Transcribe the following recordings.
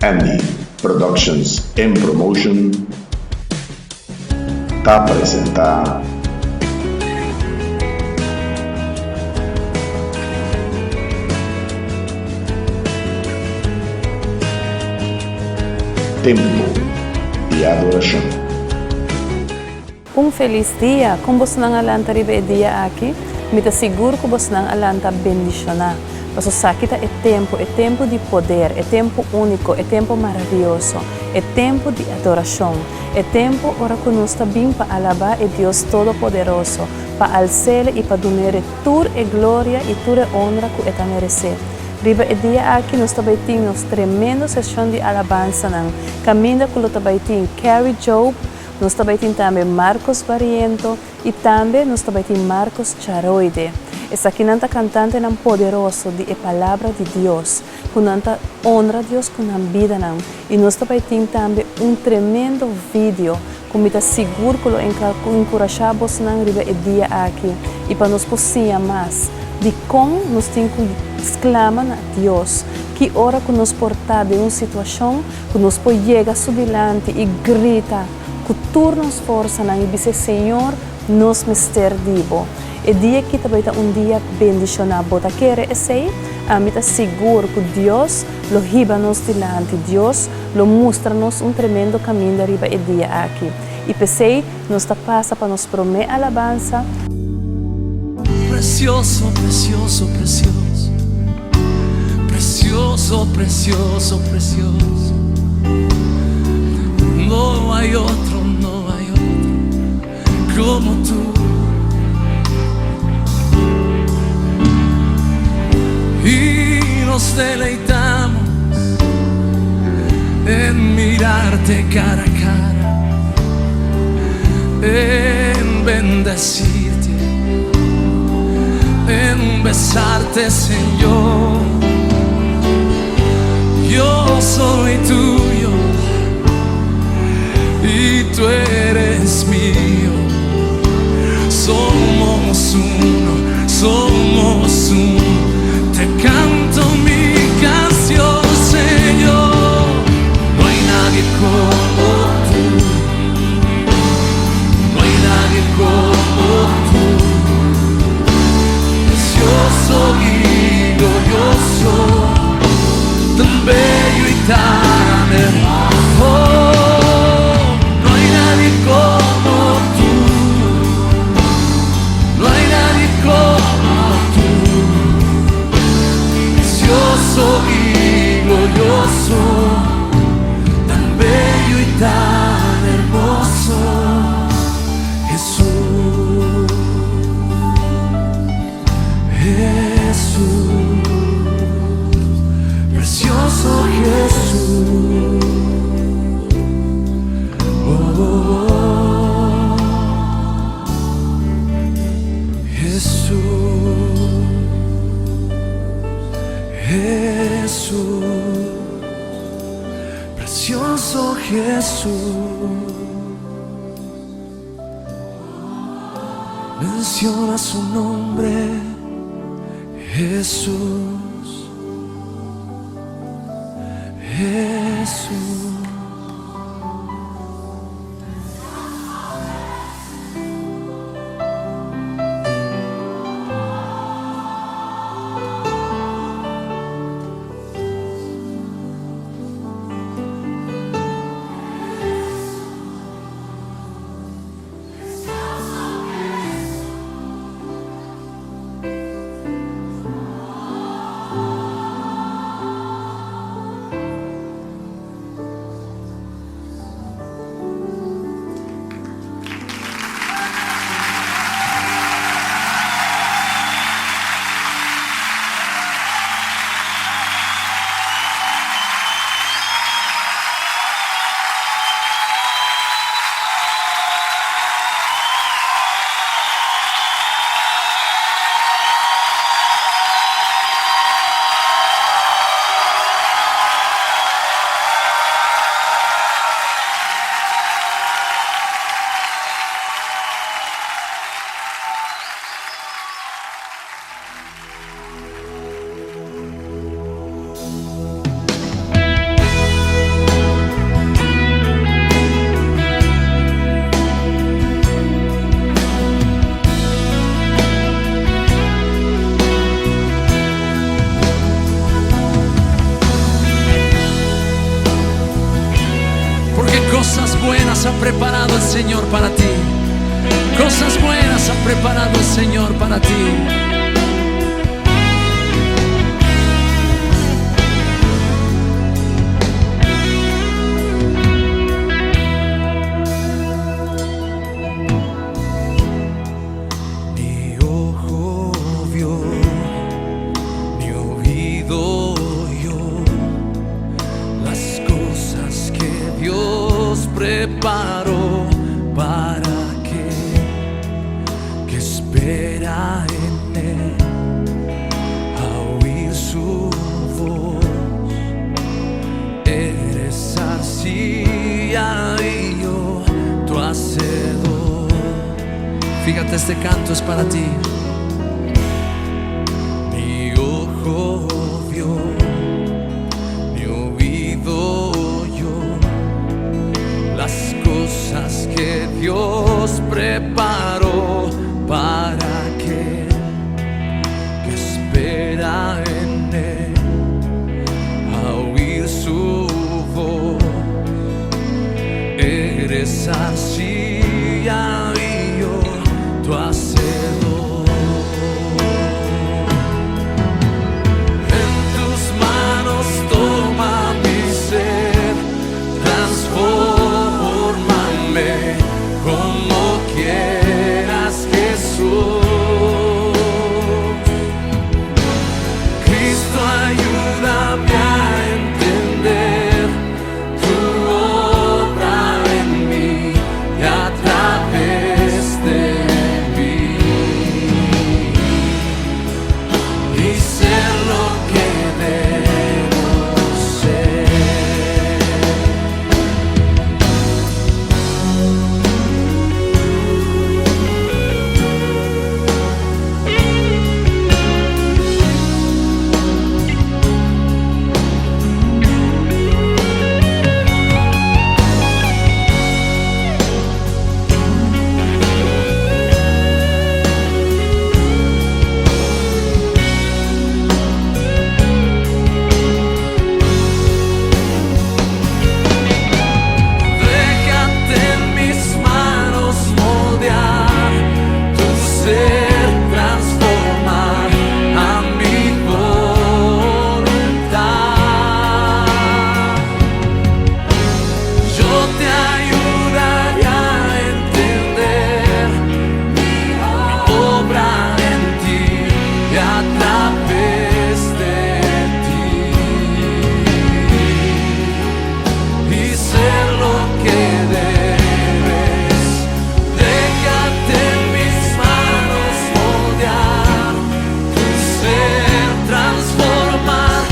Andy Productions and Promotion ta presenta. Tempo di Adoracion. Un felis dia! Kon bosnan a lanta riba e dia aki? Mi ta sigur ku bosnan a lanta bendishoná, paso saki ta e tempu, e tempu di poder, e tempu úniko, e tempu maravioso, e tempu di adorashon, e tempu ora ku nos ta bin pa alabá e Dios Todopoderoso, pa als'El i pa dun'El tur e gloria i tur e onra ku E ta meresé. Riba e dia aki nos ta bai tin nos tremendo seshon di alabansanan, kaminda ku lo ta bai tin Carrie Job, Nos ta bai tin tambe Marcos Barriento i tambe nos ta bai tin Marcos Charoide. Esakinan ta kantantenan poderoso di e Palabra di Dios, ku nan ta honra Dios ku nan bidanan. I nos ta bai tin tambe un tremendo video ku mi ta sigur ku lo enkurashá bosnan riba e dia aki i pa nos por siña mas dikon nos tin ku sklama na Dios ki ora ku nos por ta den un situashon Ku nos por yega su dilanti i grita ku tur nos forsanan i bis'é, Señor, nos mester di bo. E dia aki ta bai ta un dia bendishoná. Bo ta kere esei? Ami ta sigur ku Dios lo hiba nos dilanti. Dios lo mustra nos un tremendo kaminda riba e dia aki. I p'esei nos ta pasa pa nos promé alabansa. Precioso, precioso, precioso. Precioso, precioso, precioso. No hay otro, no hay otro como tú. Y nos deleitamos en mirarte cara a cara, en bendecirte, en besarte, Señor. Yo soy tuyo y tú eres mío. Somos uno, somos uno. Te canto mi canción, Señor. No hay nadie como tú. No hay nadie como tú. Precioso y glorioso, tan bello y tan hermoso. No hay nadie como tú. No hay nadie como tú. Precioso y glorioso, tan bello y tan hermoso, Jesús. Jesús, precioso Jesús. Oh, oh, oh. Jesús, Jesús, precioso Jesús. Menciona su nombre, Jesús, Jesús. Cosas buenas ha preparado el Señor para ti. Cosas buenas ha preparado el Señor para ti. Ni ojo vio, ni oído oyó las cosas que Dios preparó para aquel que espera en él a oír su voz. Eres arcilla y yo tu hacedor. Fíjate, este canto es para ti. Ni ojo vio, ni oído oyó las cosas que Dios preparó para aquel que espera en él a oír su voz. Eres arcilla y yo tu hacedor. En tus manos toma mi ser, transfórmame como quieras, Jesús. Cristo, ayúdame a entender tu obra en mí y a través de mí y ser lo que debo ser. Déjate en mis manos moldear tu ser, transformar a mi voluntad. Yo te ayudaré a entender mi obra en ti y a través de ti y ser lo que debes. Déjate en mis manos moldear tu ser, transformar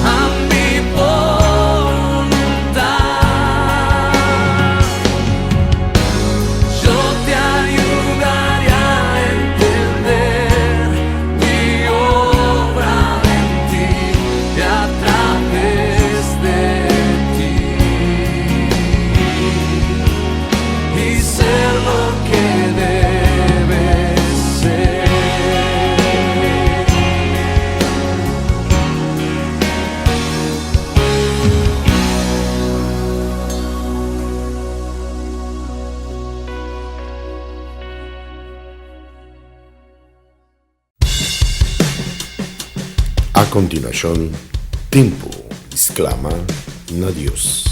a mi voluntad. Yo te ayudaré a entender mi obra en ti y a través de ti y ser lo que debes ser. A kontinuashon, Tempu di Sklama na Dios.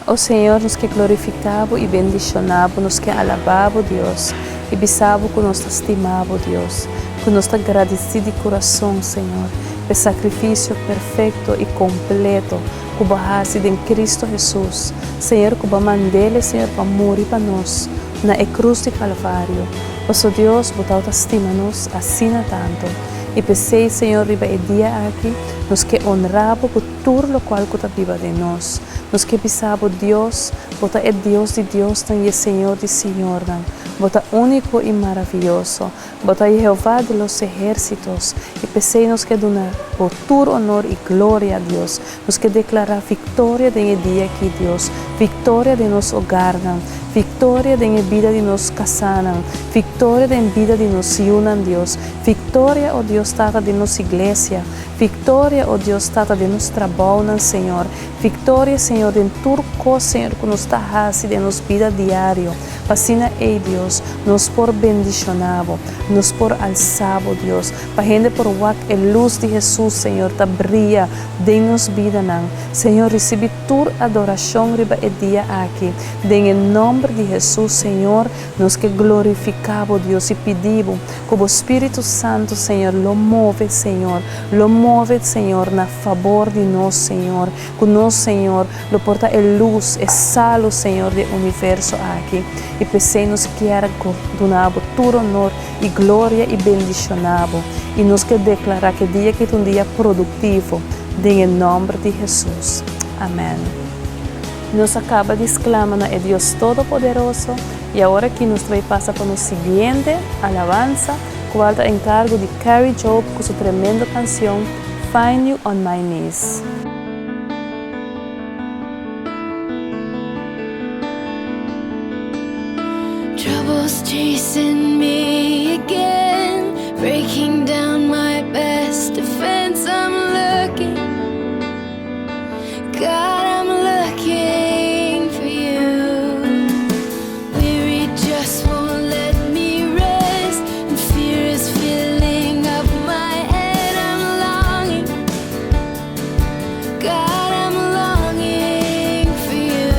O Señor, nos ke glorifiká Bo i bendishoná Bo, nos ke alabá Bo, Dios, i bisa Bo ku nos ta stima Bo, Dios, ku nos ta gradisí di kurason, Señor, p'e sakrifisio perfekto i kompleto ku Bo hasi den Kristu Hesus, Señor, ku Bo a mand'El, Señor, pa muri pa nos na e krus di Kalvario. Paso, Dios, Bo tabata stima nos asina tantu. I p'esei, Señor, riba e dia aki, nos ke onrá Bo ku tur lokual ku ta biba den nos. Nos ke bisa Bo, Dios, Bo ta e Dios di diosnan i e Señor di señornan. Bo ta úniko i maravioso. Bo ta Jehová di los ehérsitos, i p'esei nos ke duna Bo tur onor i gloria, Dios. Nos ke deklará viktoria den e dia akí, Dios, viktoria den nos ogarnan, viktoria den e bida di nos kasánan, viktoria den bida di nos yunan, Dios, viktoria, o Dios Tata, den nos iglesia. Viktoria, o Dios Tata, den nos trabounan, Señor. Viktoria, Señor, den tur kos, Señor, ku nos ta hasi den nos bida diario. Pa asina ei, Dios, nos por bendishoná Bo, nos por alsá Bo, Dios, pa hende por wak e lus di Hesus, Señor, ta bria den nos bidanan. Señor, risibí tur adorashon riba e dia aki. Den e nòmber di Hesus, Señor, nos ke glorifiká Bo, Dios, i pidi Bo ku Bo Spiritu Santu, Señor, lo move, Señor, lo move, Señor, na fabor di nos, Señor, ku nos, Señor, lo por ta e lus, e salu, Señor, di e universo aki. I p'esei nos kier duna Bo tur honor i gloria i bendishoná Bo. I nos ke deklará ku e dia aki ta un dia produktivo, den e nòmber di Hesus. Amèn. Nos a kaba di sklama na e Dios Todopoderoso, i awor aki nos ta bai pasa pa nos siguiente alabansa, kual ta enkargo di Kari Jobe ku su tremendo kansion Find You On My Knees. Trouble's chasing me again, breaking down my best defense. I'm looking, God, I'm looking for you. Weary just won't let me rest, and fear is filling up my head. I'm longing, God, I'm longing for you.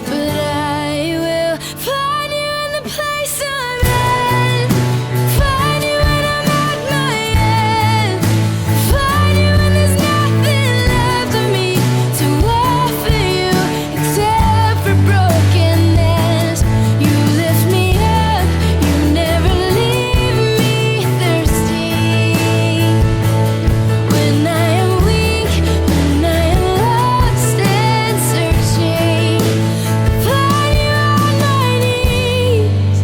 But I will find you in the place I'm in. Find you when I'm at my end. Find you when there's nothing left of me to offer you except for brokenness. You lift me up, you never leave me thirsty. When I am weak, when I am lost and searching, find you on my knees.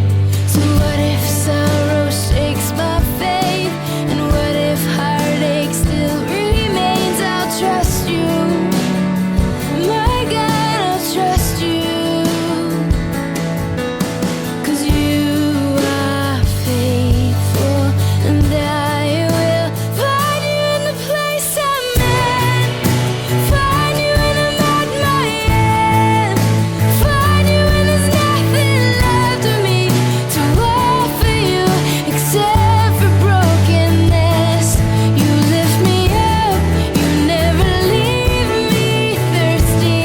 So what if sorrow shakes my faith? And what if heartache still remains? I'll trust you, my God, I'll trust you. 'Cause you are faithful, and I will find you in the place I'm in. Find you when I'm at my end. Find you when there's nothing left of me to offer you except for brokenness. You lift me up, you never leave me thirsty.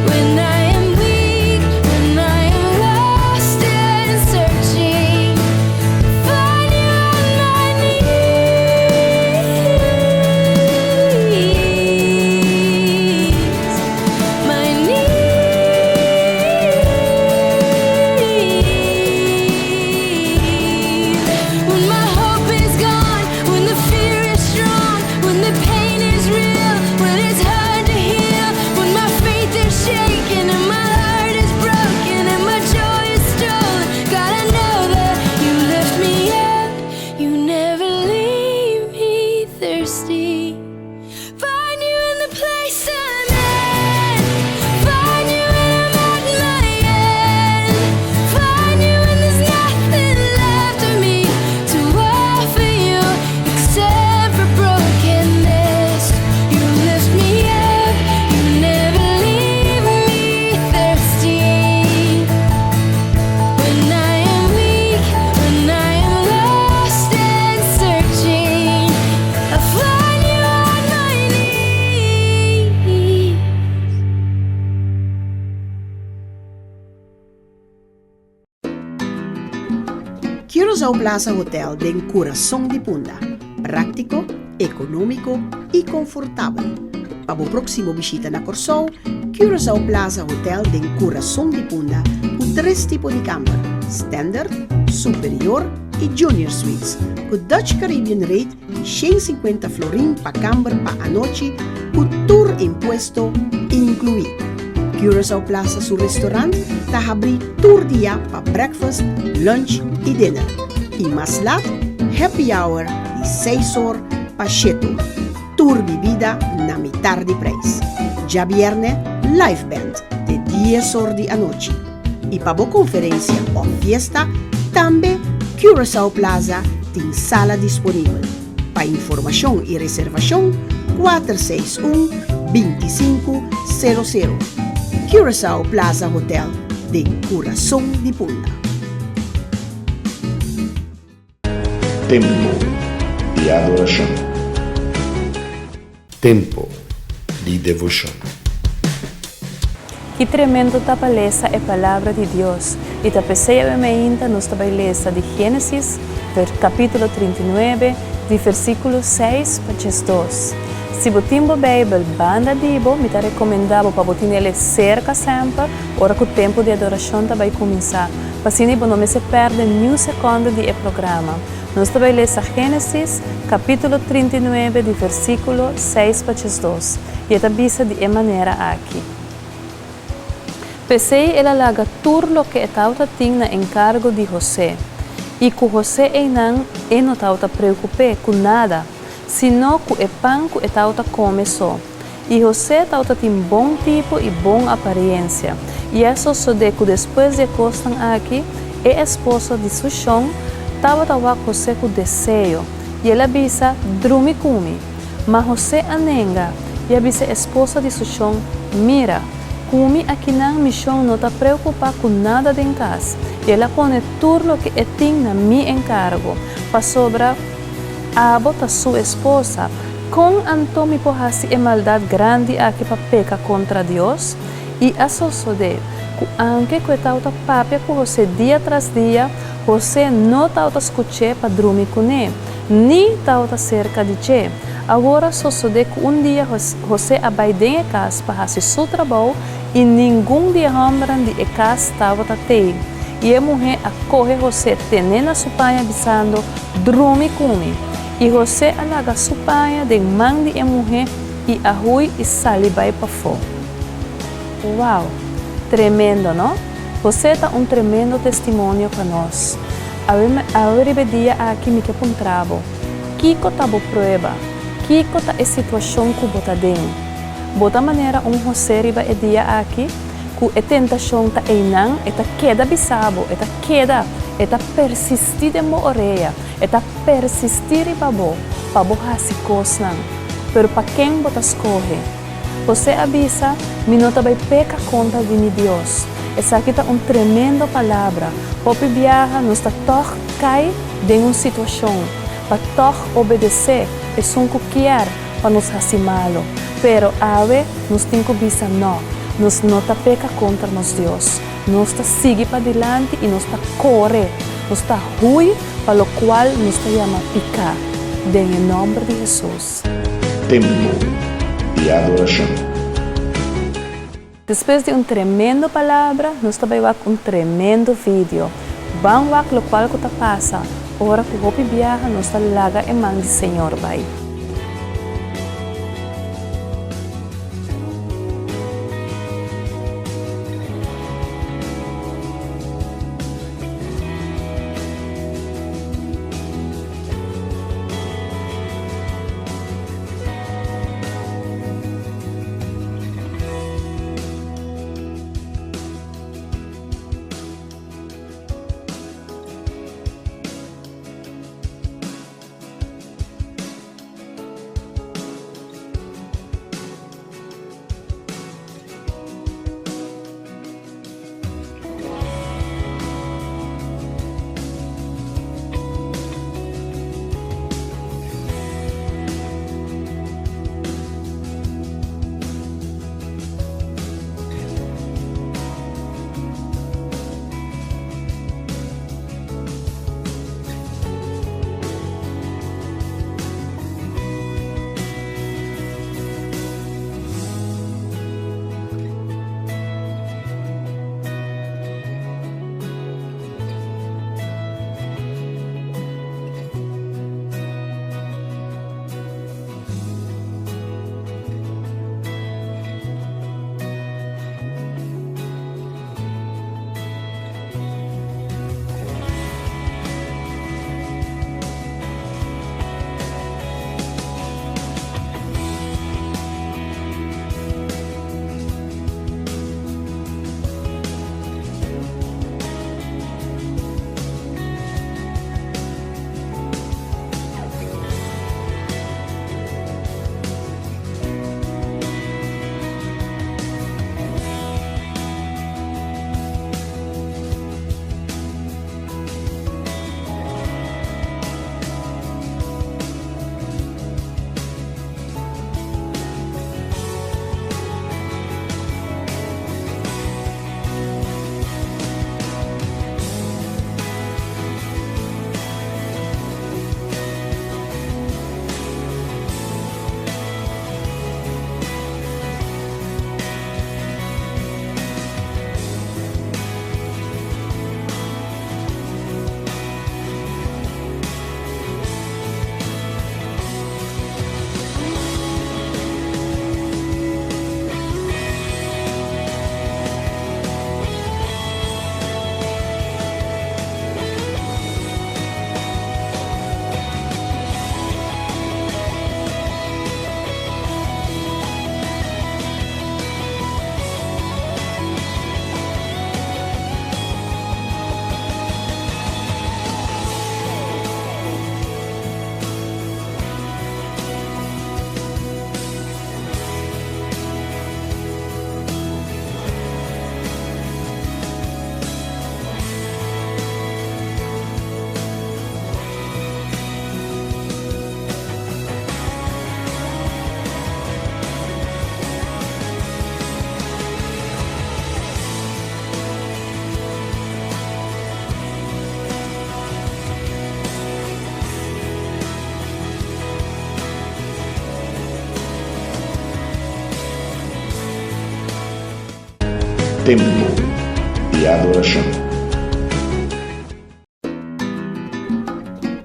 When I am weak, when I am lost and searching, find you on my knees, my knees. When my hope is gone, when the fear is strong, when the pain is real, when it's hard to heal, when my faith is shaken and my heart is broken and my joy is stolen. God, I know that you lift me up, you never leave me thirsty. Find you in the place I'm in. Find you when I'm at my end. Find you when there's nothing left of me to offer you except for brokenness. You lift me up, you never leave me thirsty. When I am weak, when I am lost and searching, I find you on my knees. Curaçao Plaza Hotel den kurason di Punda. Práktiko, ekonómiko i konfortabel. Pa bo próksimo bishita na Kòrsou, Curaçao Plaza Hotel den kurason di Punda ku tres tipo di kamber, standard, superior i junior suites, ku Dutch Caribbean rate di 150 florin pa kamber pa anochi ku tur impuesto inkluí. Curaçao Plaza su restaurant ta habrí tur dia pa breakfast, lunch i dinner. I mas lat, happy hour di 6 or pa 7 or. Tur bibida na mitar di preis. Djabièrnè, live band te 10 or di anochi. I pa bo konferensia òf fiesta, tambe Curaçao Plaza. Tin sala disponibel. Pa informashon i reservashon, 461 25 00. Curaçao Plaza Hotel, den kurason di Punda. Tempu di adorashon. Tempu di devoshon. Ki tremendo ta pa lesa e Palabra di Dios! I ta p'esei awe mainta nos ta bai lesa di Génesis, kapítulo 39, di versíkulo 6 pa 12. Si bo tin bo Beibel banda di bo, mi ta rekomendá bo pa bo tin'el serka semper ora ku tempu di adorashon ta bai kuminsá, pa asina bo no mester pèrdè niun sekònde di e programa. Nos ta bai lesa Génesis, kapítulo 39, di versíkulo 6 pa 12, i e ta bisa di e manera aki. P'esei el a laga tur loke e tabata tin na enkargo di José. I ku José einan e no tabata preokup'é ku nada, sino ku e pan ku e tabata kome so. I José tabata tin bon tipo i bon apariensia. I a sosodé ku despues di e kosnan aki, e esposa di su shon tabata wak José ku deseo, i el a bisa, Drumi ku mi. Ma José a nenga, i a bisa esposa di su shon, Mira, ku mi akinan mi shon no ta preokupá ku nada den kas, i el a pone tur loke e tin na mi enkargo, pasobra abo ta su esposa. Kon anto mi por hasi e maldat grandi aki pa peka kontra Dios? I a sosodé, ku anke ku e tabata papia ku José dia tras dia, José no tabata skuch'é pa drumi kuné, ni tabata serka di dje. Awor a sosodé ku un dia José a bai den e kas pa hasi su trabou i ningun di e hòmbernan di e kas tabata tei. I e muhé a kohe José ten'é na su paña bisando, Drumi ku mi. I José a laga su paña den man di e muhé i a hui i sali bai pafó. Wow! Tremendo, no? José ta un tremendo testimonio pa nos. Awe awe riba e dia aki mi ke puntra bo, Kiko ta bo prueba? Kiko ta e situashon ku bo ta den? Bo ta manera un José riba e dia aki, ku e tentashon ta einan, e ta keda bisa bo, e ta keda, e ta persistí den bo orea, e ta persistí riba bo pa bo hasi kosnan. Pero pa ken bo ta skohe? José a bisa, Mi no ta bai peka kontra di mi Dios. Esaki ta un tremendo palabra. Hopi biaha nos ta tòg kai den un situashon pa tòg obedesé esun ku kier pa nos hasi malu. Pero awe nos tin ku bisa nò, nos no ta peka kontra nos Dios. Nos ta sigui padilanti i nos ta kore, nos ta hui pa lokual nos ta yama piká. Den e nòmber di Hesus. Tempu di adorashon. Despues di un tremendo palabra, nos ta bai wak un tremendo video. Ban wak lokual ku ta pasa ora ku hopi biaha nos ta laga e man di Señor bai. Tempu di Adorashon.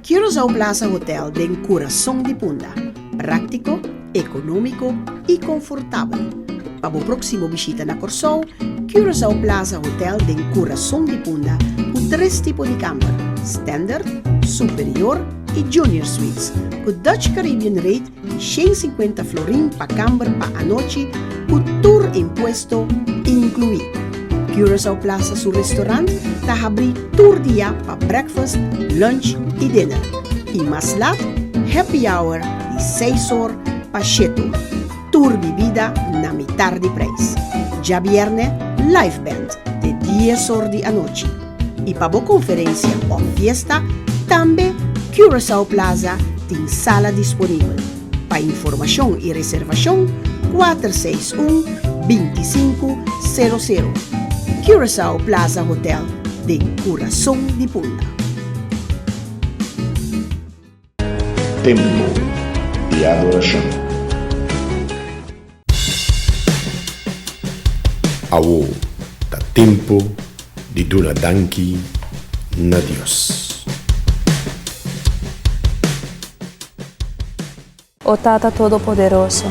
Curaçao Plaza Hotel den kurason di Punda. Práktiko, ekonómiko i konfortabel. Pa bo próksimo bishita na Kòrsou, Curaçao Plaza Hotel den kurason di Punda ku tres tipo di kamber, Standard, Superior i Junior Suites, ku Dutch Caribbean Rate di 150 florin pa kamber pa anochi ku tur impuesto inkluí. Curaçao Plaza su restaurant ta habrí tur dia pa breakfast, lunch i dinner. I mas lat, happy hour di seis or pa shete or. Tur bibida na mitar di prijs. Djabierne, live band te dies or di anochi. I pa bo konferensia òf fiesta, tambe Curaçao Plaza tin sala disponibel. Pa informashon i reservashon, 461 25 00. Curaçao Plaza Hotel den kurason di Punda. Tempu di adorashon. Awo ta tempu di duna danki na Dios. O Tata Todopoderoso,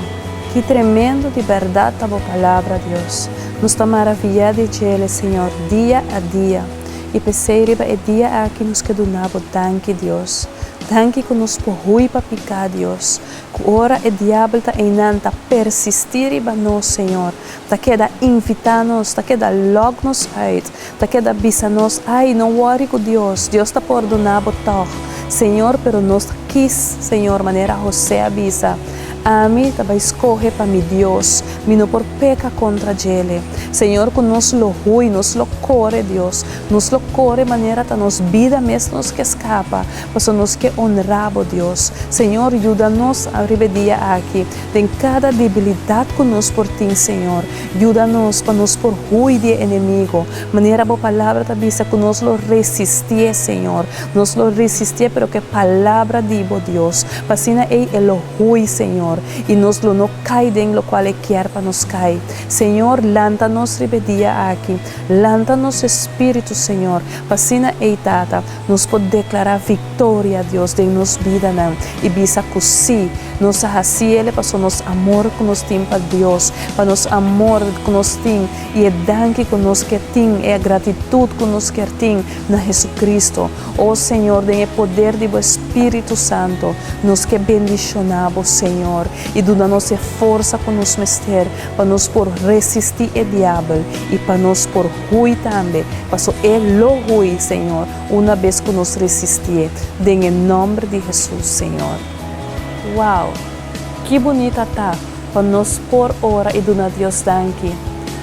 ki tremendo di bèrdat ta Bo Palabra, Dios. Nos ta maraviyá di djele, Señor, dia a dia. I p'esei riba e dia aki nos ke duna Bo danki, Dios. Danki ku nos por hui pa piká, Dios. Ku ora e diabel ta einan ta persistí riba nos, Señor, ta keda invitá nos, ta keda lòk nos uit, ta keda bisa nos, Ai, no wòri ku Dios, Dios ta pordoná bo tòg, Señor, pero nos ta kis, Señor, manera José a bisa, Ami ta bai skohe pa mi Dios, mi no por peka kontra djele. Señor, ku nos lo hui, nos lo kore, Dios, nos lo kore manera ta nos bida mes nos ke skapa, Pasobra nos ke honra bo, Dios. Señor, yuda nos riba e dia aki, den kada debilidat ku nos por tin, Señor. Yuda nos pa nos por hui di e enemigo, manera bo Palabra ta bisa ku nos lo resistié, Señor. Nos lo resistié, pero ku e Palabra di bo, Dios, pa asina ei e lo hui, Señor, i nos lo no kai den lokual e kier pa nos kai. Señor, lanta nos riba e dia aki. Lanta nos espíritu, Señor, pa asina ei, Tata, Nos por deklará viktoria, Dios, den nos bidanan i bisa ku sí, nos a hasi el paso nos amor ku nos tin pa Dios, pa nos amor ku nos tin i e danki ku nos ke tin, e gratitut ku nos kier tin na Jesucristo. O Señor, den e poder di bo Espíritu Santo, nos ke bendishoná bo, Señor, i duna nos e forsa ku nos mester pa nos por resistí e diabel i pa nos por Hui tambe, paso e lo hui, Señor, una bes ku nos resistié, den e nòmber di Hesus, Señor. Wow! Ki bunita ta pa nos por ora i duna Dios danki.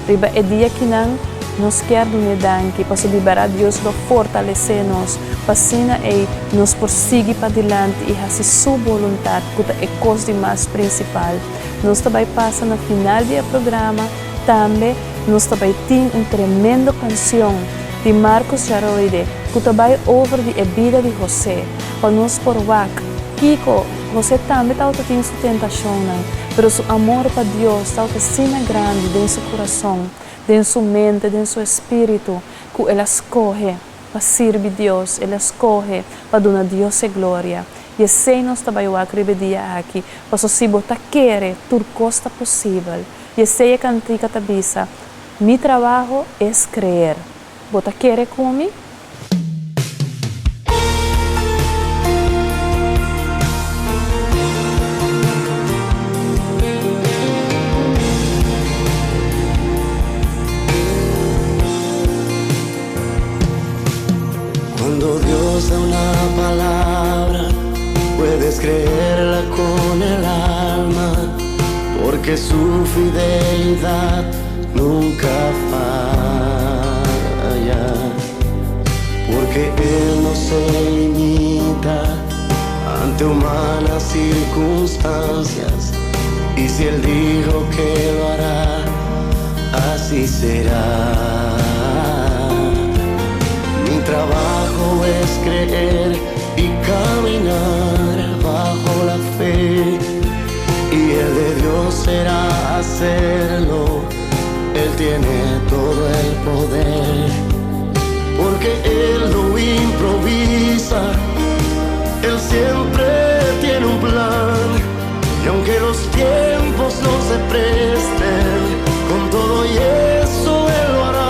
Riba e dia kinan, nos kier dun'é danki, paso di bèrdat Dios lo fortalesé nos, pa asina ei nos por sigui padilanti i hasi Su boluntat, ku ta e kos di mas prinsipal. Nos ta bai pasa na final di e programa. Tambe nos ta bai tin un tremendo cancion di Marcos Jaroide cu ta bai over di e bida di José, pa nos por wak kico José tambe tawata tin su tentacionnan, pero su amor pa Dios tawata asina grandi den su curason, den su mente, den su espiritu, cu el a scoge pa sirbi Dios, el a scoge pa duna Dios e gloria. I esey nos ta bai wak riba e dia aki, paso si bo ta kere, tur cos ta posibel. I esei e kantika ta bisa, Mi trabaho es creer. Bo ta kere ku mi? Cuando Dios da una palabra, puedes creerla con el alma, porque su fidelidad nunca falla, porque Él no se limita ante humanas circunstancias, y si Él dijo que lo hará, así será. Mi trabajo es creer y caminar bajo la fe. Y el de Dios será hacerlo. tiene todo el poder, porque Él no improvisa, Él siempre tiene un plan, y aunque los tiempos no se presten, con todo y eso Él lo hará.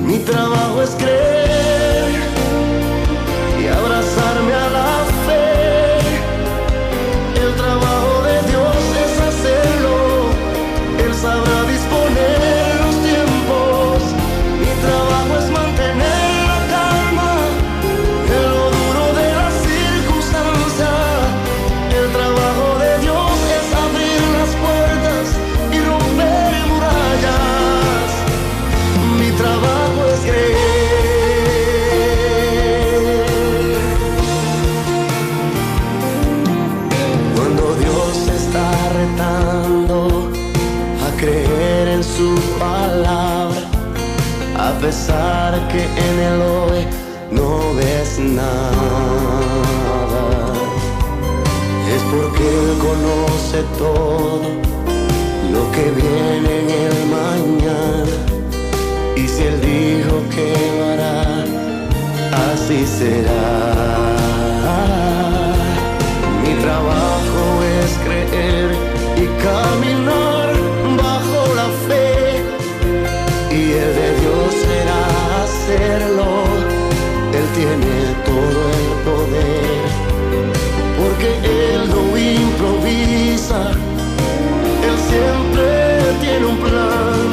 Mi trabajo es creer y abrazarme a la fe. El trabajo de Dios es hacerlo, Él sabrá disponer los tiempos. Mi trabajo es mantener la calma en lo duro de la circunstancia. El trabajo de Dios es abrir las puertas y romper murallas. Mi trabajo es creer. Cuando Dios está retando a creer en su palabra, a pesar que en el hoy no ves nada, es porque Él conoce todo lo que viene en el mañana. Y si Él dijo que lo hará, así será. Mi trabajo es creer y caminar bajo la fe. Y el de Dios será hacerlo. Él tiene todo el poder, porque Él no improvisa. Él siempre tiene un plan.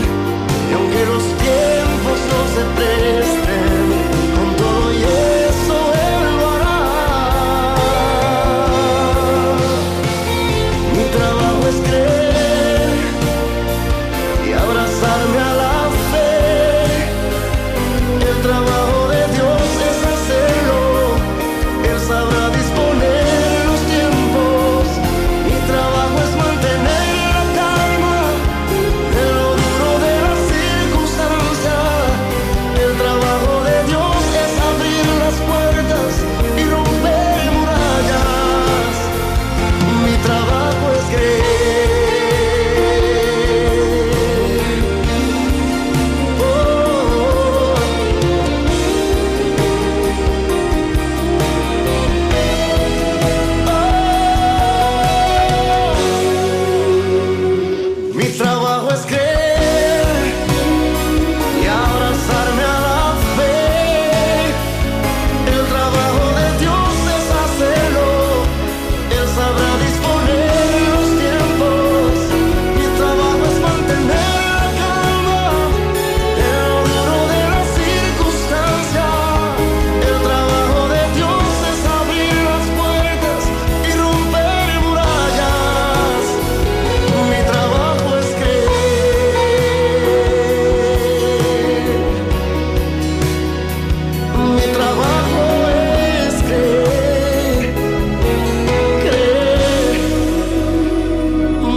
Y aunque los tiempos no se presten, con todo y eso Él lo hará. Mi trabajo es creer y abrazarme a la fe. El trabajo de Dios es hacerlo. Él sabrá disponer los tiempos. Mi trabajo es mantener la calma en lo duro de la circunstancia. El trabajo de Dios es abrir las puertas y romper murallas. Mi trabajo es creer. Oh. Mi trabajo es creer y abrazarme a la fe. El trabajo de Dios es hacerlo. Él sabrá disponer los tiempos. Mi trabajo es mantener la calma en lo duro de la circunstancia. El trabajo de Dios es abrir las puertas y romper murallas. Mi trabajo es creer. Mi trabajo es creer. Creer.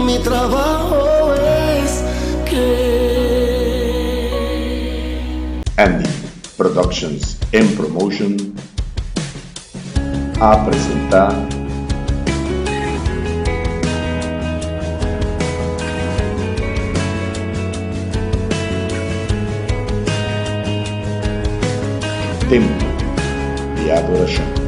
Mi trabajo es creer. Andy Productions and Promotion a presenta Tempo di Adoracion.